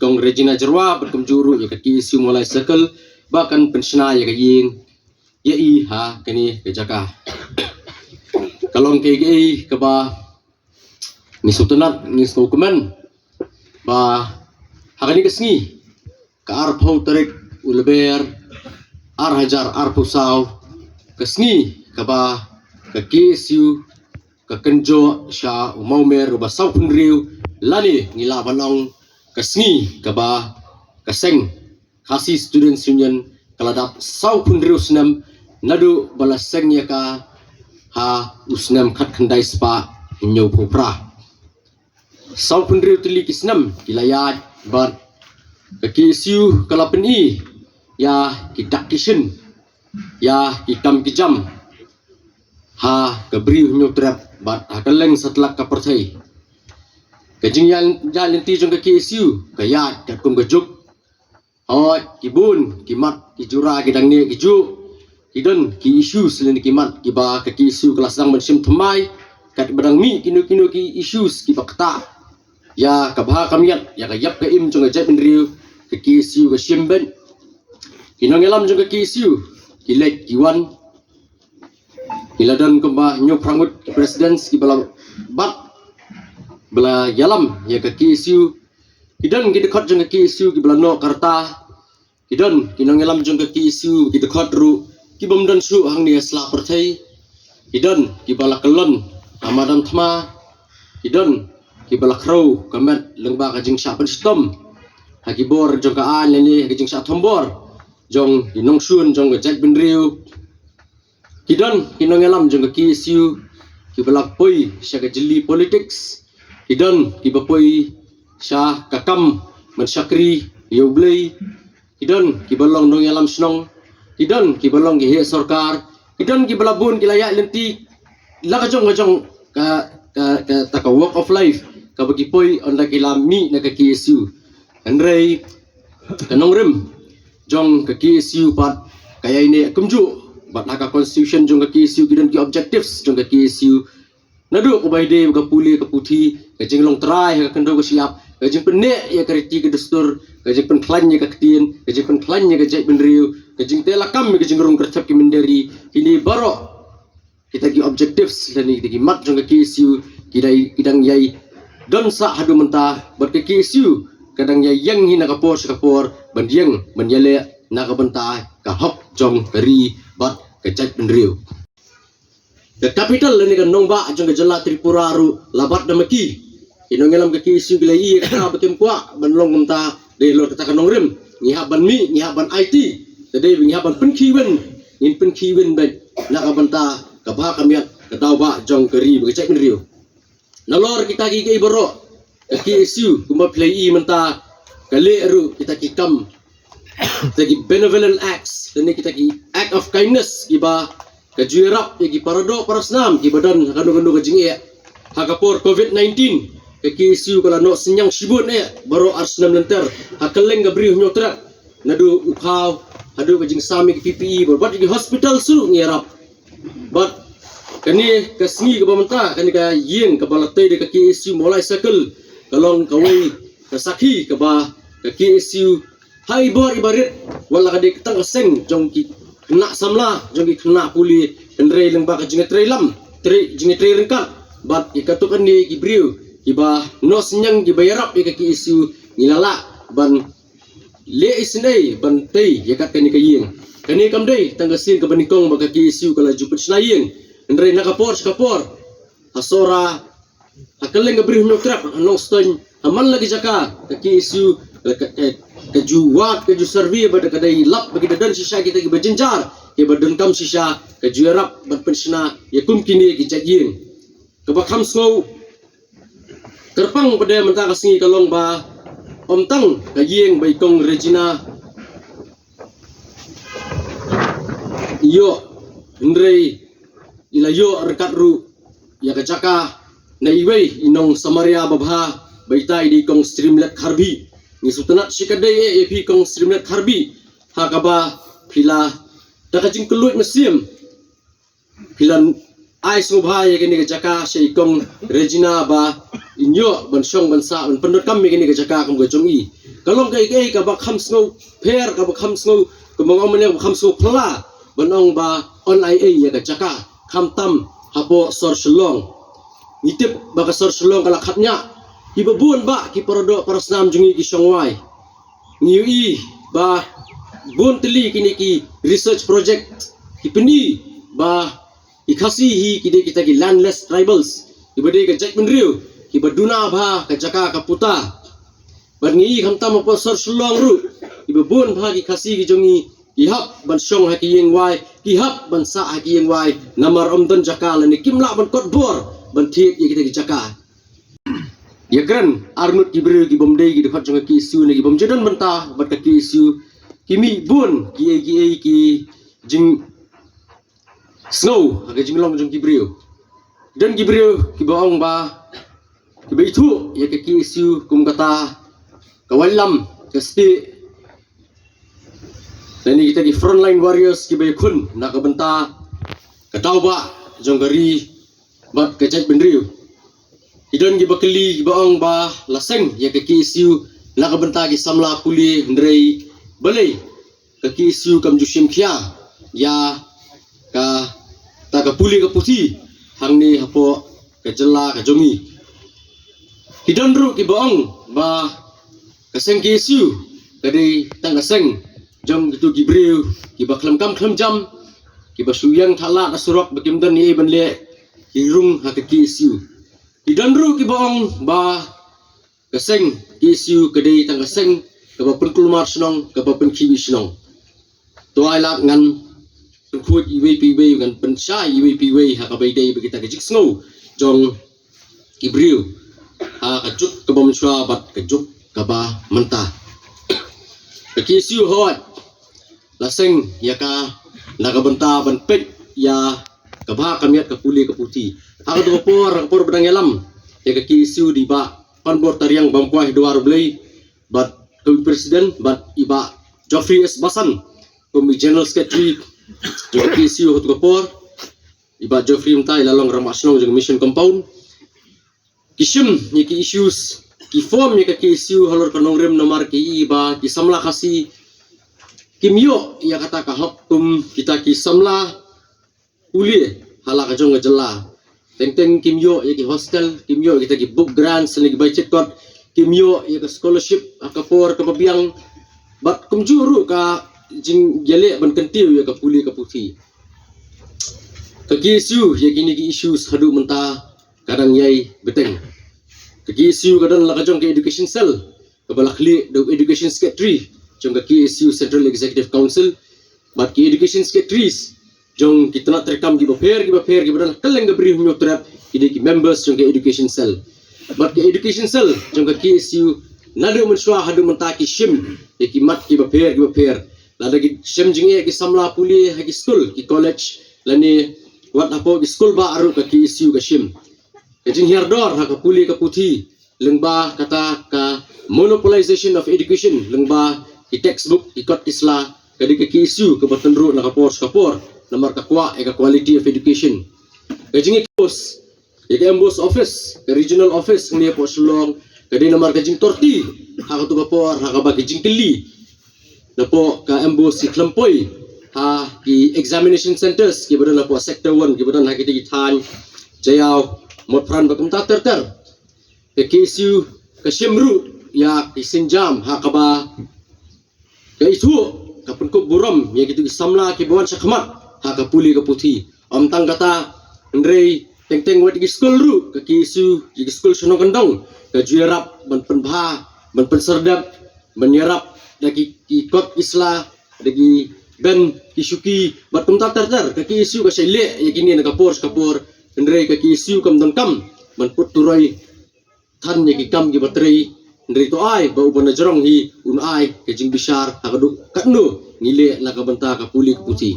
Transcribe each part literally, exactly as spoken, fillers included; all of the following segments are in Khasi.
Kong Regina Jyrwa bad kumjuh ruh ïa ka K S U Mawlai Circle ba kan pynshna ïa ka ïing ïa i ha kane ka jaka. Ka long kaei kaba ngi sngewtynnat, ngi sngewkmen ba ha kane ka sngi, ka arphew tarik u Lber ar hajar arphew saw, ka sngi kaba ka K S U ka kynjoh sha u mawmer uba sawphew hynriew, lane ngi lah ban ong ka sngi kaba ka seng Khasi Students Union ka la dap sawphew hynriew snem naduh ba la seng ïa ka ha u snem khatkhyndai spah hynñiewphew phra. Sawphew hynriew tylli ki snem ki la ïaid bad ka K S U ka la pyni ïa ki dak ki shin, ïa ki kam ki jam ha ka Bri u Hynñiewtrep bad ha kylleng satlak ka pyrthei. Ka jingïaid lynti jong ka K S U ka ïaid katkum ka juk. Hooid, ki bun ki mat ki jura ki dang neh ki juh, ki don ki issues lane ki mat kiba ka K S U ka la sdang ban shim thymmai, katba dang mih kino kino ki issues kiba ktah ïa ka bha ka miat, ïa ka ïap ka im jong ka jaitbynriew, ka K S U ka shim beit. Ki nongïalam jong ka K S U ki leit ki wan, ki la don kumba hynñiewphew ngut ki presidents kiba la bat ba la ïalam ïa ka K S U. Ki don ki dkhot jong ka K S U kiba la noh ka rta. Ki don ki nongïalam jong ka K S U ki dkhot ruh ki bym don shuh hangne ha sla pyrthei. Ki don kiba la kyllon ha madan thma. Ki don kiba la khrew ka met lyngba ka jingshah pynshitom ha ki bor jong ka aiñ lane ha ka jingshah thombor jong ki nongshun jong ka jaitbynriew. Ki don ki nongïalam jong ka K S U kiba la poi sha ka jylli politics. Ki don kiba poi sha ka kam ban shakri ïa U Blei. Ki don kiba long nongïalam shnong. Ki don kiba long ki heh sorkar. Ki don kiba la bun ki la ïaid lynti la ka jong ka jong ka, ka, kata ka walk of life kaba ki poi ynda ki la mih na ka K S U. Hynrei ka nongrim jong ka K S U pat ka ïaineh kumjuh bad ha ka constitution jong ka K S U ki don ki objectives jong ka K S U. Naduh kaba ïadei bad ka pule ka puthi, ka jinglong trai ha ka khyndew ka shyiap, ka jingpynneh ïa ka riti ka dustur, ka jingpynkhlaiñ ïa ka ktien, ka jingpynkhlaiñ ïa ka jaitbynriew, ka jingteh lakam ïa ka jingrung kyrthep ki mynder ri, kine baroh kita ki objectives lane kita ki mat jong ka K S U ki dang, ki dang ïai don sah haduh mynta, bad ka K S U ka dang ïai ïeng hi na ka por sha ka por ban ïeng ban ïaleh na ka bynta ka hok jong ka ri bad ka jaitbynriew. Ka capital lane ka nongbah jong ka jylla Tripura ruh la bat da ma ki. Ki nongïalam ka K S U ki la ïohi ïa kata ba kim kwah ban long kumta, dei halor kata ka nongrim ngi hap ban mih, ngi hap ban aiti. Te dei ba ngi hap ban pynkhih win, ngin pynkhih win beit na ka bynta ka bha ka miat, ka daw bah jong ka ri bad ka jaitbynriew. Nalor kita kiei kiei baroh, ka K S U kumba phi la ïohi mynta ka leh ruh kita ki kam, kita ki benevolent acts lane kita ki act of kindness kiba ka ju ïarap ïa ki para doh para snam kiba don ha kano kano ka jingeh. Ha ka por covid nineteen, ka K S U ka la noh synñiang shibun eh baroh ar snem lynter ha kylleng ka Bri u Hynñiewtrep, naduh u khaw haduh ka jingsam ïa ki P P E, bad ïa ki hospital ruh ngi ïarap. Bad kane ka sngi kaba mynta, kane ka ïing kaba la tei da ka K S U Mawlai Circle ka long kawei ka sakhi kaba ka K S U ha i bor i barit, wat la ka dei tang ka seng jong ki khynnah samla, jong ki khynnah pule, hynrei lyngba ka jingïatreilang, trei, jingïatrei ryngkat bad ïa katto katne ki briew kiba noh synñiang kiba ïarap ïa ka K S U, ngi la lah ban leh isynei ban tei ïa kat kane ka ïing. Kane kam dei tang ka sien kaba nyngkong ba ka K S U ka la ju pynshna ïing, hynrei na ka por sha ka por ha Sohra, ha kylleng ka Bri u Hynñiewtrep, ha Nongstoiñ, ha man la ki jaka ka K S U ka, ka, ka, ka ju wad, ka ju survey bad ka dei lap ba ki da don shisha kita kiba jynjar kiba donkam shisha, ka ju ïarap ban pynshna ïa kum kine ki jait ïing. Kaba kham sngew kyrpang pat de mynta ka sngi ka long ba ym tang ka ïing ba i Kong Regina i ïoh, hynrei i la ïoh ryngkat ruh ïa ka jaka na iwei i nong Samaria babha ba ita i dei i Kong Streamlet Kharbih. Ngi sngewtynnat shikatdei eh ïa phi Kong Streamlet Kharbih ha kaba phi la, da ka jingkylluid mynsiem, phi la ai sngewbha ïa kane ka jaka sha i Kong Regina ba in ïoh ban shong ban sah ban pyndonkam ïa kane ka jaka kum ka jong i. Ka long kaei kaei kaba kham sngewpher, kaba kham sngew, kaba ngam mane kaba kham sngewphylla ban ong ba un ai ei ïa ka jaka, khamtam hapoh sor Shillong. Ngi tip ba ka sor Shillong ka la khapngiah. Kiba bun bah ki paradoh parasnam jong ngi ki shong wai. Ngi ïohi ba bun tylli kine ki research project ki pyni ba ki Khasi hi ki dei kita ki landless tribals, kiba dei ka jaitbynriew kiba duna bha ka jaka ka puta. Bad ngi ïohi khamtam hapoh sor Shillong ruh, kiba bun bha ki Khasi ki jong ngi ki hap ban shong ha ki ïing wai, ki hap ban sah ha ki ïing wai, namar ym don jaka lane kim lah ban kot bor ban thied ïa kita ki jaka. Ïakren arngut ki briew kibym dei ki dkhot jong ka K S U ne kibym ju don bynta bad ka K S U, ki mih bun kiei kiei ki jingsngew ha ka jinglong jong ki briew. Don ki briew kiba ong ba kiba ithuh ïa ka K S U kum kata ka waitlam ka stieh lane kita ki frontline warriors kiba ïakhun na ka bynta ka daw bah jong ka ri bad ka jaitbynriew. Ki don kiba kylli kiba ong ba la seng ïa ka K S U na ka bynta ki samla pule, hynrei balei ka K S U kam ju shim khia ïa kata ka pule ka puthi hangne hapoh ka jylla ka jong ngi. Ki don ruh kiba ong ba ka seng K S U ka dei tang ka seng jong kito ki briew kiba khlem kam khlem jam, kiba shu ïeng thah lad ha surok ba kim don ei ei ban leh, ki rung ha ka K S U. Ki don ruh kiba ong ba ka seng K S U ka dei tang ka seng kaba pynkulmar shnong, kaba pynkhih shnong. To ai lad ngan pynkhuid iwei pa iwei, ngan pynshai iwei pa iwei ha kaba ïadei bad kita ka jingsngew jong ki briew ha ka juk kaba mynshuwa bad ka juk kaba mynta. Ka K S U hooid la seng ïa ka na ka bynta ban peit ïa ka bha ka miat ka pule ka puthi. Ha kato ka por, ha ka por ba dang ïalam ïa ka K S U da i Bah Panbor Tariang Bamkwai Dwar Blei bad kum i president, bad i Bah Geoffrey S Basan kum i general secretary jong ka K S U ha kato ka por. I Bah Geoffrey mynta i la long rangbah shnong jong ka Mission Compound. Ki shim ïa ki issues, ki form ïa ka K S U halor ka nongrim namar ki i ba ki samla Khasi kim ïoh ïa kata ka hok kum kita ki samla pule ha la ka jong ka jylla. Teng teng kim ïoh ïa ki hostel, kim ïoh ïa kita ki book grants ne ki bai chetkot, kim ïoh ïa ka scholarship ha ka por kaba biang, bad kumjuh ruh ka jingïaleh ban kyntiew ïa ka pule ka puthi. Ka K S U ïa kine ki issues haduh mynta ka dang ïai bteng. Ka K S U ka don la ka jong ka education cell kaba la khlieh da u education secretary jong ka K S U Central Executive Council bad ki education secretaries jong ki tnat treikam kiba pher kiba pher kiba don ha kylleng ka Bri Hynñiewtrep, ki dei ki members jong ka education cell. Bad ka education cell jong ka K S U naduh mynshuwa haduh mynta ki shim ïa ki mat kiba pher kiba pher. Lada ki shem jingeh ki samla pule ha ki skul, ki college, lane wat hapoh ki skul bah ruh ka K S U ka shim. Ka jinghiar dor ha ka pule ka puthi lyngba kata ka monopolization of education, lyngba ki textbook, ki kot ki sla, ka dei ka K S U kaba tynruh na ka por sha ka por namar ka kwah ïa ka quality of education. Ka jingïakhun ïa ka M B O S office, ka regional office hangne hapoh Shillong, ka dei namar ka jingtorti ha kato ka por ha kaba ki jingkylli napoh ka M B O S ki khlem poi ha ki examination centres kiba don hapoh sector one kiba don ha kita ki thaiñ Jaïaw, Motphran bad kumta ter ter. Ka K S U ka shim ruh ïa ki sienjam ha kaba ka ithuh, ka pynkup burom ïa kito ki samla kiba wan shakhmat ha ka pule ka puthi. Ym tang kata, hynrei teng teng wat ki skul ruh ka K S U, ïa ki skul shnong kyndong, ka ju ïarap ban pynbha, ban pynserdep, ban ïarap da ki, ki kot ki sla, da ki bench, ki shuki bad kumta ter ter. Ka K S U ka shait leh ïa kine na ka por sha ka por, hynrei ka K S U kam donkam ban put turoi than ïa ki kam kiba trei, hynrei to ai ba uba na jrong hi un ai ka jingbishar ha kaduh katno ngi leh na ka bynta ka pule ka puthi.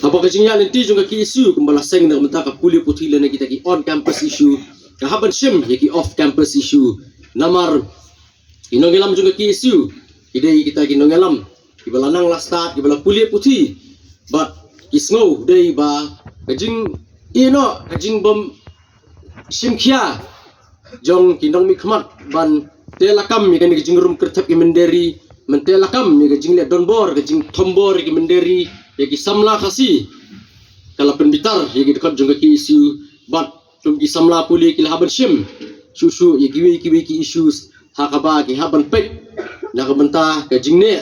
Haba ka jingïaid lynti jong ka K S U kumba la seng na ka bynta ka pule puthi lane kita ki on campus issue, ka hap ban shim ïa ki off campus issue. Namar ki nongïalam jong ka K S U ki dei kita ki nongïalam kiba la nang la stad, kiba la pule puthi, bad ki sngew dei ba ka jing, ïa, no, ka jingbym shim khia jong ki nongmihkhmat ban Te lakam ïa kane ka jingrum kyrthep ki mynder ri, mynta lakam ïa ka jingleh donbor, ka jingthombor ïa ki mynder ri, ïa ki samla Khasi, ka la pynbitar ïa ki dkhot jong ka K S U, bad kum ki samla pule ki la hap ban shim shuh shuh ïa kiwei kiwei ki issues ha kaba ki hap ban peit na ka bynta ka jingneh,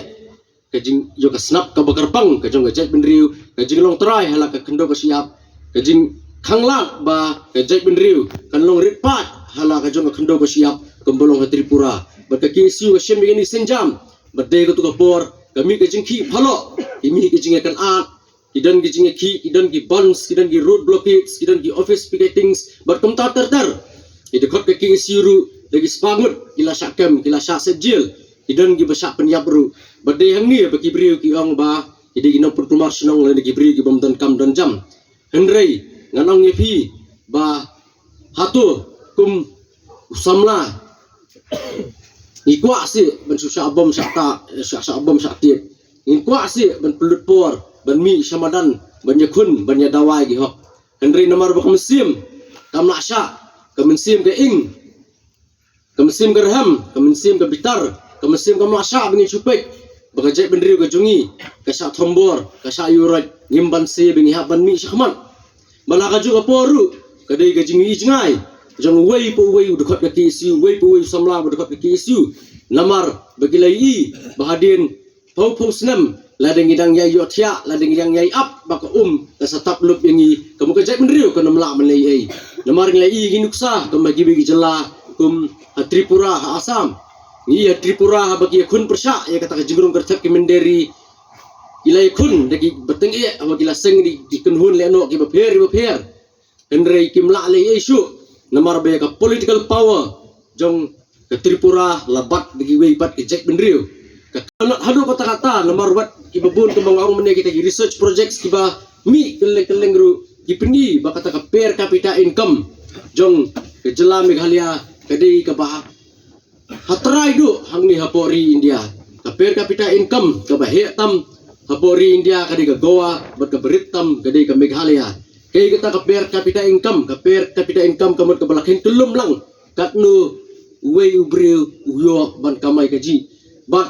ka jing, ïa ka snap kaba kyrpang ka jong ka jaitbynriew, ka jinglong trai ha la ka khyndew ka shyiap, ka jingkhanglad ba ka jaitbynriew kan long rit paid ha la ka jong ka khyndew ka shyiap kumba long ha Tripura. Bad ka K S U ka shim ïa kane ka sienjam, bad dei kato ka por ka mih ka jingkhih phaloh, ka mih ka jingïakynad, ki don ki jingïakhih, ki don ki bandh, ki don ki road blockades, ki don ki office picketings, bad kumta ter ter. Ki dkhot ka K S U ruh da ki spah ngut ki la shah kem, ki la shah set jail, ki don kiba shah pynïap ruh. Bad dei hangne ba ki briew ki ong ba ki dei ki nongpynkulmar shnong lane ki briew ki bym don kam don jam. Hynrei ngan ong ïa phi ba hato kum u samla ngi kwah seh ban shu shah bom shah ta, shah, shah bom shah tied. Ngi kwah seh ban pynlut por ban mih sha madan ban ïakhun ban ïadawai ki hok. Hynrei namar ba ka mynsiem kam lah shah, ka mynsiem ka ing, ka mynsiem ka rhem, ka mynsiem ka bitar, ka mynsiem kam lah shah ba ngin shu peit ba ka jaitbynriew ka jong ngi ka shah thombor, ka shah ïuh roit, ngim banse ba ngi hap ban mih shakhmat. Bad ha kajuh ka por ruh ka dei ka jingïohi jngai jong uwei pa uwei u dkhot ka K S U, uwei pa uwei u samla u dkhot ka K S U. Namar ba ki la ïohi ba hadien phew phew snem, lada ngi dang ïai ïohthiah, lada ngi dang ïai ap, ba ka um ka sa tap lup ïa ngi, ka mut ka jaitbynriew kan ym lah ban leh ei. Namar ngi la ïohi ki nuksa kum ha kiwei ki jylla kum ha Tripura, ha Assam. Ngi ïohi ha Tripura haba ki ïakhun pyrshah ïa kata ka jingrung kyrthep ki mynder ri, ki la ïakhun da kiba tyngeh, haba ki la seng da ki kynhun lehnoh kiba pher kiba pher. Hynrei kim lah leh ei shuh namar ba ïa ka political power jong ka Tripura la bat da kiwei pat ki jaitbynriew. Ka kynnoh haduh kata kata namar wat kiba bun kumba nga ong mynne kita ki research projects kiba mih kylleng kylleng ruh ki pyni ba kata ka per capita income jong ka jylla Meghalaya ka dei kaba ha trai duh hangne hapoh ri India. Ka per capita income kaba heh tam hapoh ri India ka dei ka Goa, bad kaba rit tam ka dei ka Meghalaya. Kaei kata ka per capita income? Ka per capita income ka mut kaba la kheiñ kyllum lang katno uwei u briew u ïoh ban kamai kajih. Bad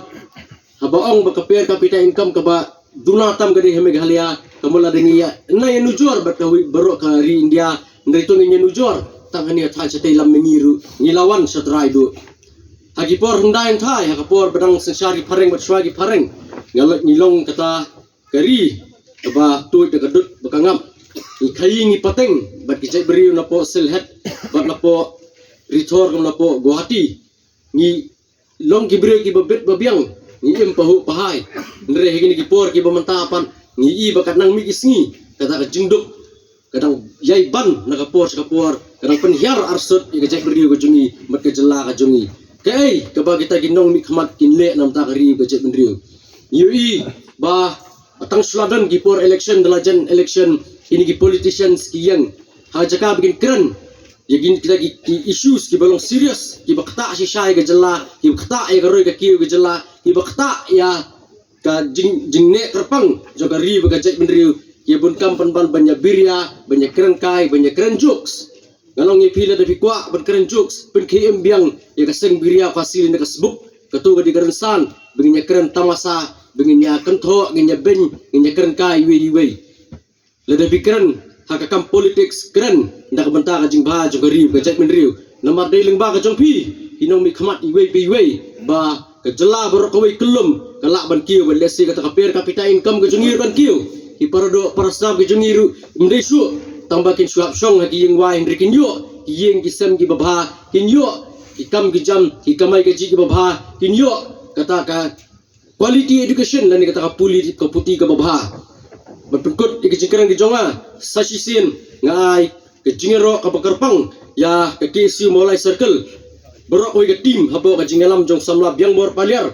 haba ong ba ka per capita income kaba duna tam ka dei ha Meghalaya, ka mut lada ngi ïa, ngi ïanujor bad kawei baroh ka ri India, hynrei to ngin ïanujor tang hangne ha thaiñ shatei lam mihngi ruh ngi la wan sha trai duh. Ha ki por hyndai hynthai, ha ka por ba dang synshar ki phareng bad shuwa ki phareng, ngi la, ngi long kata ka ri kaba tuid da ka dud ba ka ngap. Ngi khaii ngi pateng bad ki jaitbynriew napoh Sylhet bad napoh Ri Thor kum napoh Guwahati. Ngi long ki briew kiba bit ba biang, ngi im pahuh pahai. Hynrei ha kine ki por kiba mynta pat ngi i ba katnang mih ki sngi kata ka jingduk ka dang ïai ban na ka por sha ka por, ka dang pynhiar arsut ïa ka jaitbynriew ka jong ngi bad ka jylla ka jong ngi. Kaei kaba kita ki nongmihkhmat kin leh na ka bynta ka ri ka jaitbynriew? Ngi ïohi ba tang shu la don ki por election, da la jan election, kine ki politicians ki ïeng ha jaka ba kin kren ïa kine kita ki, ki issues kiba long serious, kiba ktah shisha ïa ka jylla, kiba ktah ïa ka roi ka kiew ka jylla, kiba ktah ïa ka jing, jingneh kyrpang jong ka ri bad ka jaitbynriew, ki ïa bun kam pynban ban ïa biria, ban ïa kren kai, ban ïa kren jokes. Nga ong ïa phi, lada phi kwah ban kren jokes, pynkhie im biang ïa ka seng biria Khasi lane ka sbuk, kato ka dei ka rynsan ba ngin ïa kren tamasa, ba ngin ïa kynthoh, ngin ïa beiñ, ngin ïa kren kai iwei iwei. Lada phi kren ha ka kam politics, kren na ka bynta ka jingbha jong ka ri bad ka jaitbynriew. Namar dei lyngba ka jong phi ki nongmihkhmat iwei pa iwei ba ka jylla baroh kawei kyllum ka lah ban kiew, bad lehse kata ka per capita income ka jong ngi ruh kan kiew. Ki paradoh parasnam ki jong ngi ruh ym dei shuh tang ba kin shu hap shong ha ki ïing wai, hynrei kin ïoh ki ïing ki sem kiba bha, kin ïoh ki kam ki jam, ki kamai kajih kiba bha, kin ïoh kata ka quality education lane kata ka puli, ka puthi kaba bha. Ban pynkut ïa ka jingkren ka jong nga, sa shisien nga ai ka jingïaroh kaba kyrpang ïa ka K S U Mawlai Circle, baroh kawei ka team hapoh ka jingïalam jong u samla Biangbor Paliar,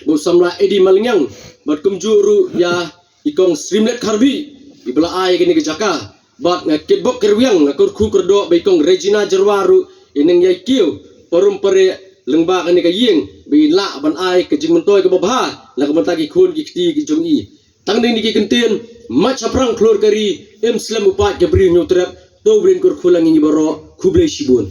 bad u samla Eddie Malngiang, bad kumjuh ruh ïa i kong Srimlet Kharbhih iba la ai kane ka jaka. Bad nga kitbok kyrwiang, nga kyrkhu kyrdoh ba i kong Regina Jyrwa ruh i nang ïai kiew parum pareh lyngba kane ka ïing ba in lah ban ai ka jingmyntoi kaba bha na ka bynta ki khun ki kti ki jong i. Tang dei kine ki kyntien, mait shaphrang khlur ka ri, im slem u paid ka Bri Hynñiewtrep. To U Blei un kyrkhu lang ïa ngi baroh. Khublei shibun.